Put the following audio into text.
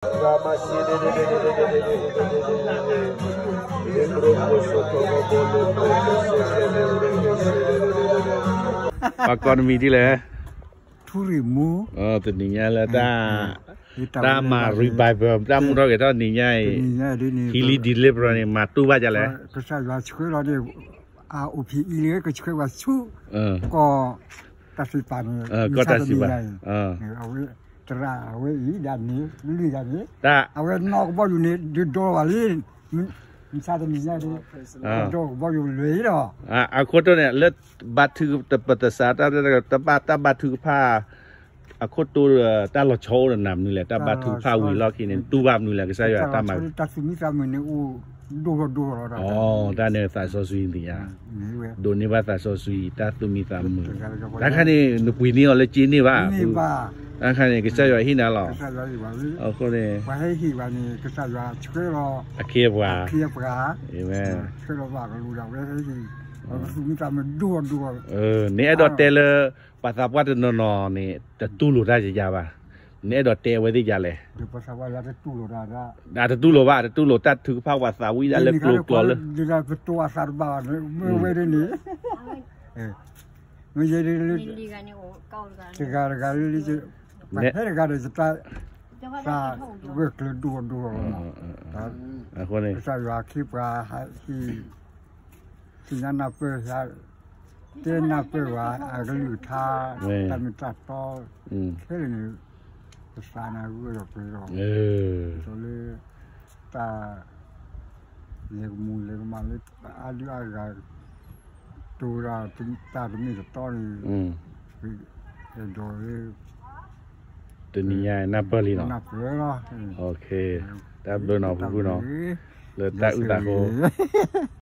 ပှၤကိးနမံၤဒ်လဲၣ်. ထူရံၣ်မူ, တနံၤညါလၢ တၢ်မၤ revival တၢ်မူထီၣ်ဂဲၤထီၣ်နံၤညါအံၤ, healing deliverance န့ၣ် မၤတူၢ်ဘၣ်ဒ်လဲၣ်. ကစၢ်ယွၤဆှၢလီၤန့ၣ် အအိၣ်ဖံးအံၤလၢကဆှၢဝဲဆူ ကီၢ်တၢ်စံးပာ်န့ၣ်, ကီၢ်တၢ်စံးပာ်, အဝဲသရၣ်အဝဲအံၤဒၣ်န့ၣ် လွံၢ်ဒၣ်န့ၣ်, အဝဲနီၢ်ကဘီယူၤန့ၣ် ဒုးဒိးဘၣ်လံ, မုၢ်ဆါတနံၤညါန့ၣ် ဒီးကဘီယူၤလွဲၤအံၤဒီး, အခိၣ်တိန့ၣ် လၢဘါထုကဖၣ် ပသး တၢ်ဘါထုကဖၣ် အခိၣ်တိ တၢ်လီၤဆီအိၣ်ဒီးနၤမနုၤလဲၣ်, တၢ်ဘါထုကဖၣ်ဝံၤလီၢ်ခံန့ၣ် တူၢ်ဘၣ်မနုၤလဲၣ် ကစၢ်ယွၤတၢ်မၤ, တၢ်သူၣ်မံသးမုာ်န့ၣ်အိၣ်ဒိၣ်ထီၣ်ဒိၣ်ထီၣ်လီၤဒီး, တၢ်န့ၣ်သးစီဆှံသ့ၣ်ညါ, ဒိးန့ၢ်ဘၣ်သးစီဆှံ တၢ်သူၣ်မံသးမုာ်, တၢ်ခါန့ၣ် နပှ့ၤန့ၢ်အီၤလၢစ့န့ၢ်ဘၣ်, တၢ်ခါန့ၣ် ကစၢ်ယွၤဟ့ၣ်နၤလီၤ, အဃိန့ၣ် ပှၤဟဲဟ့ၣ်ဘၣ်န့ၣ် ကစၢ်ယွၤဆှၢလီၤ အခ့အပှၤ, ဆှၢလီၤဘၣ်ကလူးဒီး အဝဲဟဲဟ့ၣ်, ပသူၣ်မံသးမုာ်ဒိၣ်ထီၣ်ဒိၣ်ထီၣ်, နအဲၣ်ဒိးတဲလၢ ပှၤသးပှၢ်တနီၤနီၤန့ၣ် တတူၢ်လိာ်တၢ်ယၤယၤဘၣ်, နအဲၣ်ဒိးတဲအဝဲသ့ၣ်ယၤလဲၣ်, တတူၢ်လိာ်ဘၣ်, တတူၢ်လိာ်တၢ်ထုကဖၣ် ပှၤသးဝံၣ်ဒၣ်လၢကျိၤကျိၤလၢ ပတိၤအသးတဘၣ်ဘၣ်န့ၣ် မ့ၢ်ဝဲဒ်န့ၣ်, မ့ၢ်ယဲဒ်လၢ တဂၤတဂၤလၢ ပှၤဟဲတဂၤဒီး ယတၢ် သးဝဲၤကျၢၤဒိၣ်ဒိၣ်လီၤ, အဃိန့ၣ် ကစၢ်ယွၤခ့ပှၤဟးဟ့ၣ် သ့ၣ်ညါနၢ်ပၢၢ် တဲနၢ်ပၢၢ်ဝဲ အကလုၢ်ကထါ တၢ်မ့ၢ်တၢ်တီ ခဲလၢာ်န့ၣ် ကစၢ်နၢ်ဂ့ၢ်ဒီးပှဲၤဒီး ဒ်သိးလၢ တၢ် လဲၤကမူၤလဲၤကမၣ်လၢ အါဒုအါဂၤ တိၤဒၣ်တၢ်တမ့ၢ်တတီန့ၣ် အဲၣ်ဒိးလၢ တနံၤညါနၢ်ပၢၢ်လံလီၤ, နၢ်ပၢၢ်လီၤ, တၢ်ဘျုးနီၤဖုဖုနီၤ, လၢတၢ်အုၣ်သးဃိ